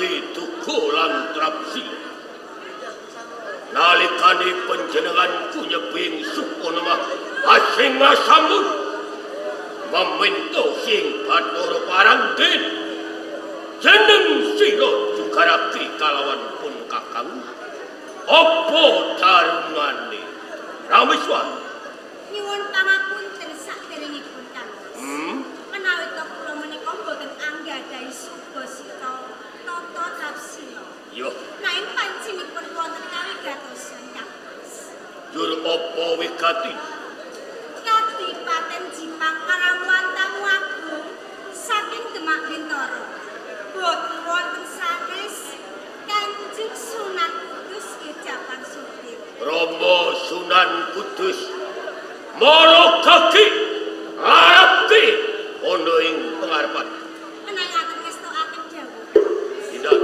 Jugarake duga lan trapsi. Nalikane panjenengan kunyebing Sukonemah asing asamun meminta sing Bathara Parangden jeneng sira Jugarake kalawan pun kakang apa tarungane Rameswara? Nyuwun pangapunten saderengipun Kang. Menawi ta kula menika mboten anggadhahi subasita tata trapsila. Yo. Nanging pancinipun wonten kawigatosan Kang. Jur apa wigati? Kadipaten Jipang karamuan tamu agung saking Demak Bintara. Boten wonten sanes Kanjeng Sunan Kudus Jafar Sudir. Rama Sunan Kudus mara kaki larapke ana ing pengarepan. Menawi ngaten ngestokaken dawuh. Tindak.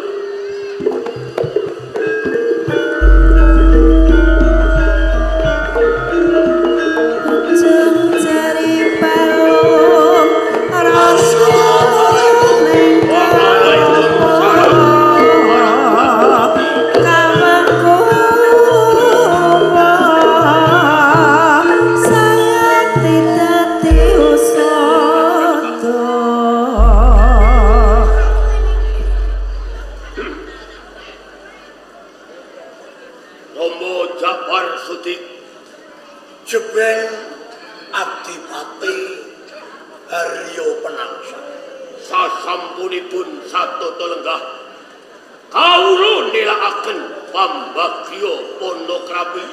Jebeng Adipati Haryo Penangsang. Sasampunipun satata lenggah kawula nilakaken pambagya Pondokrapi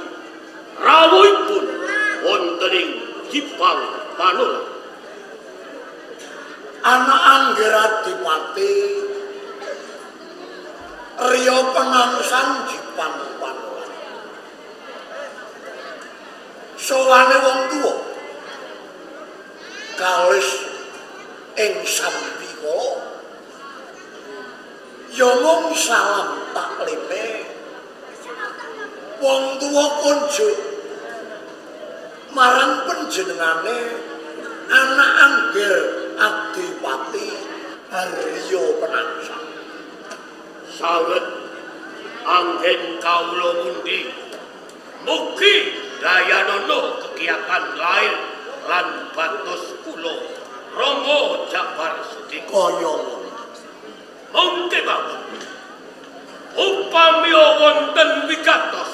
rawuhipun wonten ing Jipang Panolan. Anak anggir Adipati Haryo Penangsang Jipang Panolan. Sowane wong tuwa kalis ing sambikala ya mung salam taklime wong tuwa kunjuk marang panjenengane anak anggir Adipati Haryo Penangsang. Sanget anggen kawula mundi mugi dayanana kegiatan lair lan batos kula Rama Jafar Sudik kaya ngono. Mongke mawon upami wonten wigatos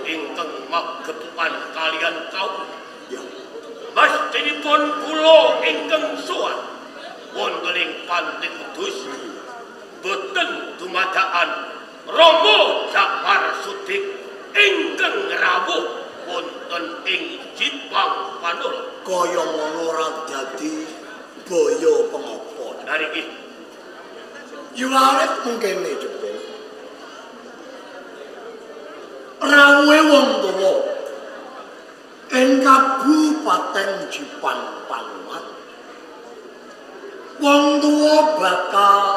ingkang magepokan kalian kawula ya mestinipun kula ingkang sowan wonten ing Panti Kudus boten dumadakan Rama Jafar Sudik ingkang rawuh wonten ing Jipang Panolan. Kaya ngono ora dadi boyo pengopo. Niki yuwaret mungkene jebul rawuhe wong tuwa ing Kabupaten Jipang Panolan wong tuwa bakal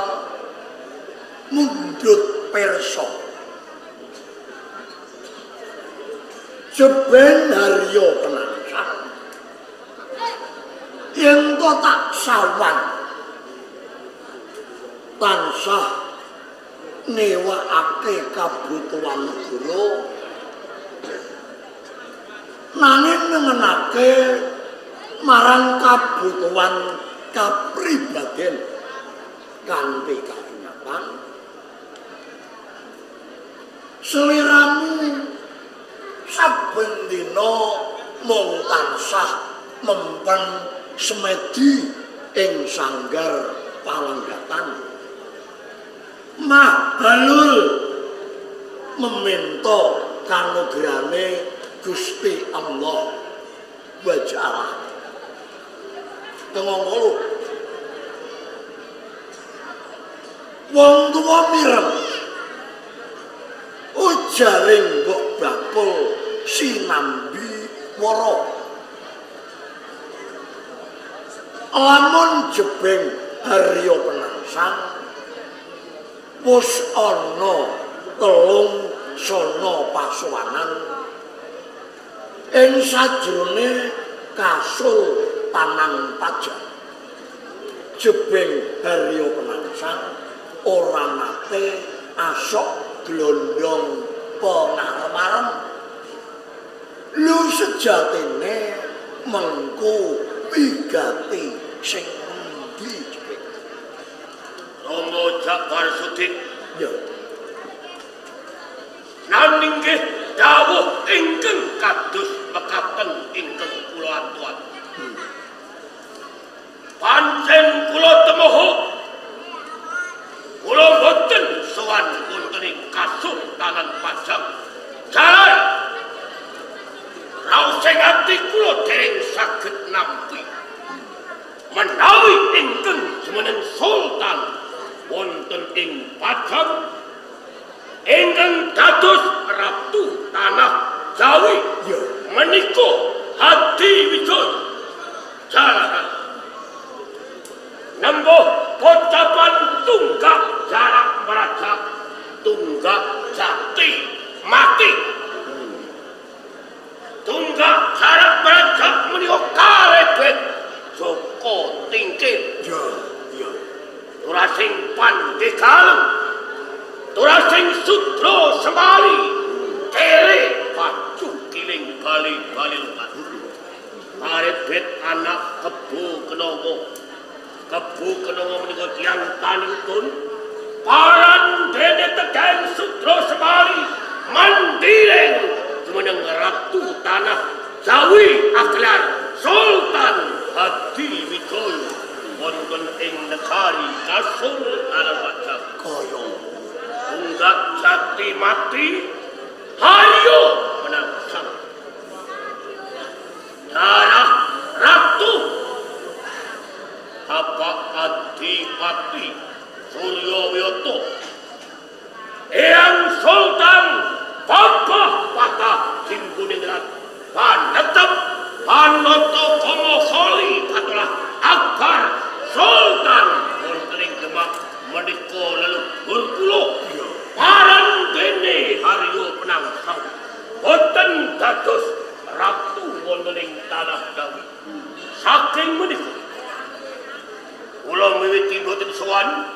mundhut pirsa. Jeben Haryo Penangsang yen to tak sawan tansah newakake kabutuhan negara nanging nengenake marang kabutuhan kapribaden kanthi kasunyapan seliramu saben dina mung tansah mempen semedi ing sanggar palanggatan mahalul meminta kanugrahane Gusti Allah wa Ta'ala. Tengong wong tuwa mireng ujaring mbok bakul sinambi wara lamun jebeng Haryo Penangsang wis ana telung sana pasuwanan ing sajrone kasul tanang pajak. Jebeng Haryo Penangsang ora nate asok glondong pengarem-arem. Lu sejatine mengko wigati sing endi jebek? Rama Jafar Sudik. Ya. Nanging nggih dawuh ingkang kados mekaten ingkang kula aturan. Pancen kula temoho kula boten sowan wonten ing Kasultanan Pajang. Jalan raosing ati kula dereng saged nampi menawi ingkang jumeneng sultan wonten ing Pajang ingkang dados ratu tanah Jawi Ya. Menika Hadiwijaya. Jalaran nembuh pocapan tunggak jarak merajak tunggak jati mati. Tunggak jarak merajak menika karebet Joko Tingkir. Ya, ya. Turasing Pandegaleng, turasing Sudra Semali, kere pacu kiling bali-bali lukat. Karebet anak Kebo Kenongo. Kebo Kenongo menika tiyang tanitun paran dene tegang Sudra Semali mandiring jumeneng ratu tanah Jawi aklar Sultan Hadiwijaya wonten ing negari Kasultanan Pajang. Kaya tunggak jati mati Haryo Penangsang. Darah ratu Bapak Adipati Suryawiyata Eyang Sultan Babah Patah Jingguningrat Panetep Panoto Komo Kholi Patulah Akbar Sultan wonten ing Demak menika leluhur kula. Paran dene Haryo Penangsang boten dados ratu wonten ing tanah Jawi. Saking menika kula miwiti boten sowan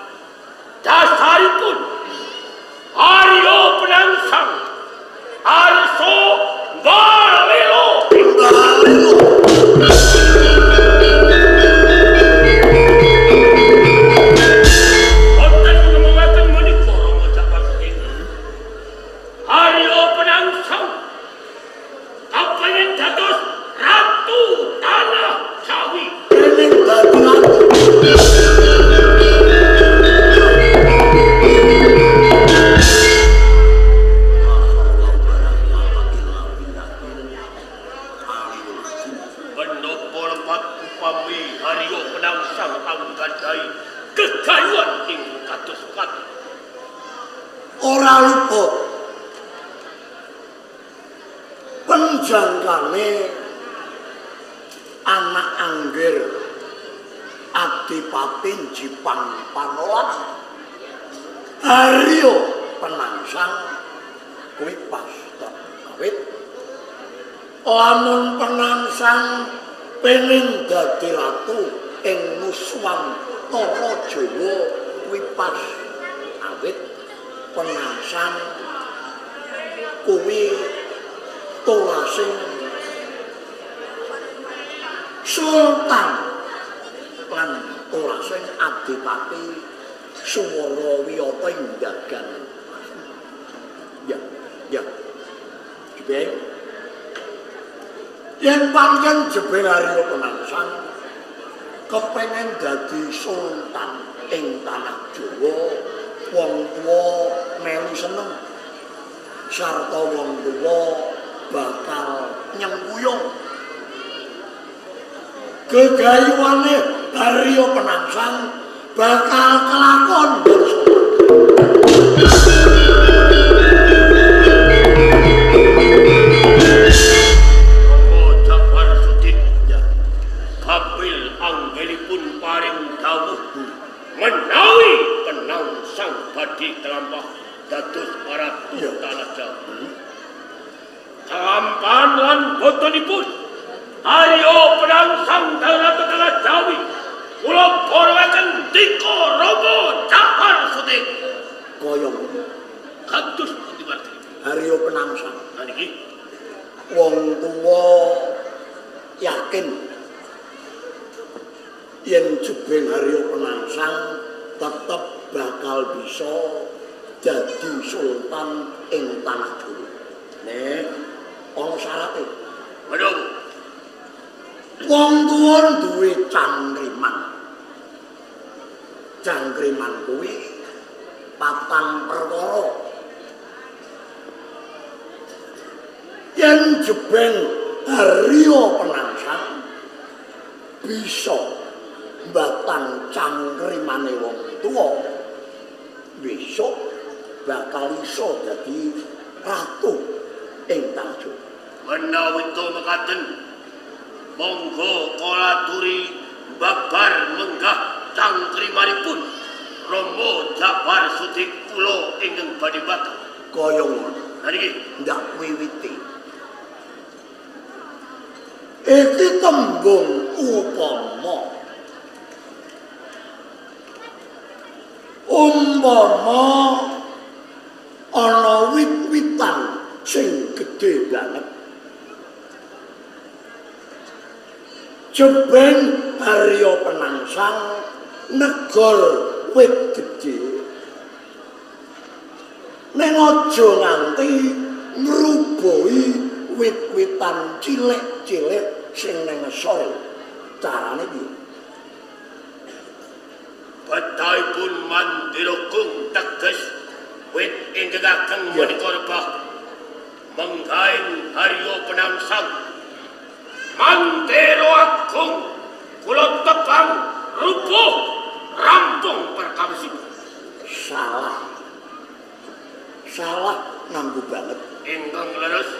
dasaripun Haryo Penangsang arsa balelo. Balelo. Boten ngemongaken menika Rama Jafar Sudik. Haryo Penangsang kapengin dados ratu tanah Jawi. Dening dadi ratu. Menapa lepat upami Haryo Penangsang anggadhahi gegayuhan ing kados kados. Ora luput penjangkane anak anggir Adipati Jipang Panolan Haryo Penangsang kuwi pasta kawit lamun Penangsang pengen dadi ratu ing Nuswantara Jawa kuwi pas awit Penangsang kuwi tulasing Sultan lan tulasing Adipati Suwarawiyata ing dagan. Ya, ya. Jebeng. Yen pancen jebeng Haryo Penangsang kepengen dadi sultan ing tanah Jawa, wong tuwa melu seneng sarta wong tuwa bakal nyengkuyung. Gegayuhane Haryo Penangsang bakal kelakon. Rama Jafar Sudik kapil anggenipun paring dawuh menawi Penangsang badhe kelampah dados ratu tanah Jawa. Kelampahan lan botenipun Haryo Penangsang dados ratu tanah Jawi Kula borowaken dika Rama Jafar Sutik. Kaya ngono. Kados pundi warga? Haryo Penangsang. Lah niki wong tuwa yakin yen Jebeng Haryo Penangsang tetep bakal bisa dadi sultan ing tanah Jawa. Nek ana syarate. Menapa? Wong tuwa duwe cangkriman. Cangkriman kuwi patang perkara. Yen Jebeng Haryo Penangsang bisa mbatang cangkrimane wong tuwa, besok bakal iso dadi ratu ing tanah Jawa. Menawi to mekaten, monggo kula aturi babar menggah cangkrimanipun Rama Jafar Sutik kula ingkang badhe batal. Kaya ngono. Lah niki ndak wiwiti. Iki tembung upama. Umpama ana wit-witan sing gedhe banget. Jebeng Haryo Penangsang negor wit gedhe. Ning aja nganti ngrubuhi wit-witan cilik-cilik sing ning ngesor. Carane piye? Betahipun mandira kung teges wit ingkang ageng menika rebah menggaing Haryo Penangsang. Mandira agung kula tebang rubuh rampung perkawisipun. Salah. Salah nganggo banget. Ingkang leres.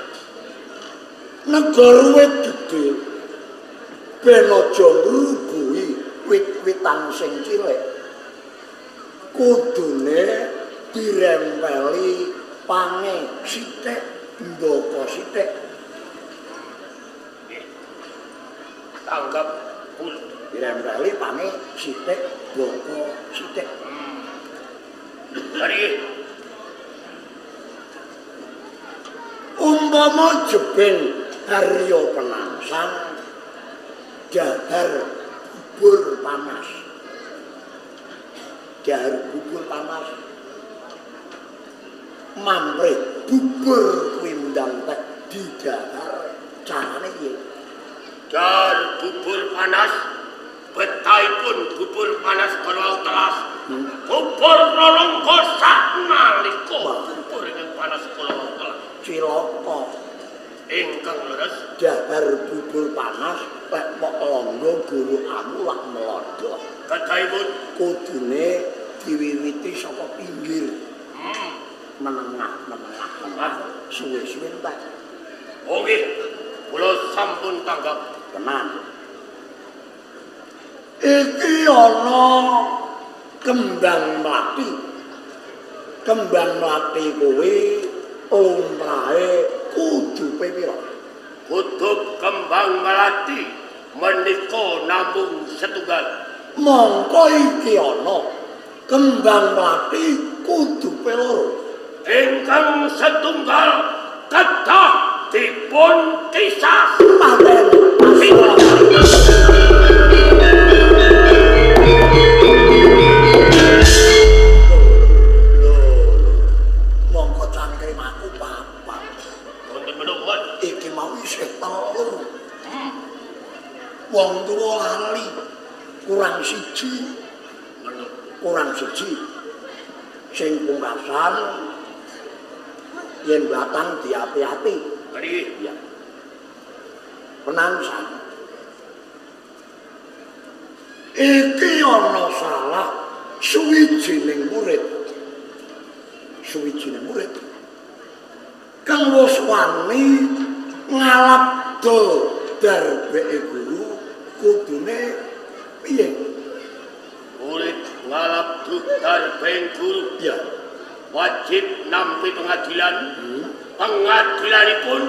Negara wit gedhe ben aja ngrubuhi wit-witan sing cilik. Kudune dirempeli pange sithik, ndaka sithik. Tanggap kula. Dirempeli pange sithik, ndaka sithik. Mari. Umpama Jebeng Haryo Penangsang dahar bubur panas. Dahar bubur panas. Mamre bubur kuwi ndang tek didahar. Carane piye? Dahar bubur panas, betahipun bubur panas kala telas. Bubur roronggo saknalika bubur ingkang panas kala telas. Cilaka. Ingkang leres. Dahar bubur panas lek mok longgo guru amu lak melodok. Kedahipun kudune diwiwiti saka pinggir. Menengah-menengah suwe-suwe entek. Oh nggih, kula sampun tanggap. Tenan. Iki ana kembang mlati. Kembang mlati kuwi lumrahe kudupe pira? Kudub kembang melati menika namung setunggal. Mongko iki ana kembang melati kudupe loro. Ingkang setunggal kedah dipun kisas. Paten. Mongko cangkrim aku papat. Wonten menapa? Iki mau isih telu. Wong tuwa lali kurang siji. Kurang siji. Sing pungkasan yen batang diapi-api. Mari. Ya. Penangsang. Iki ana salah suwijining murid. Suwijining murid kang wis wani ngalap do darbeke guru kudune piye? Murid ngalap do darbeke guru. Ya. Wajib nampi pengadilan. Pengadilanipun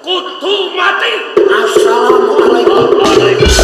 kudu mati. Assalamualaikum.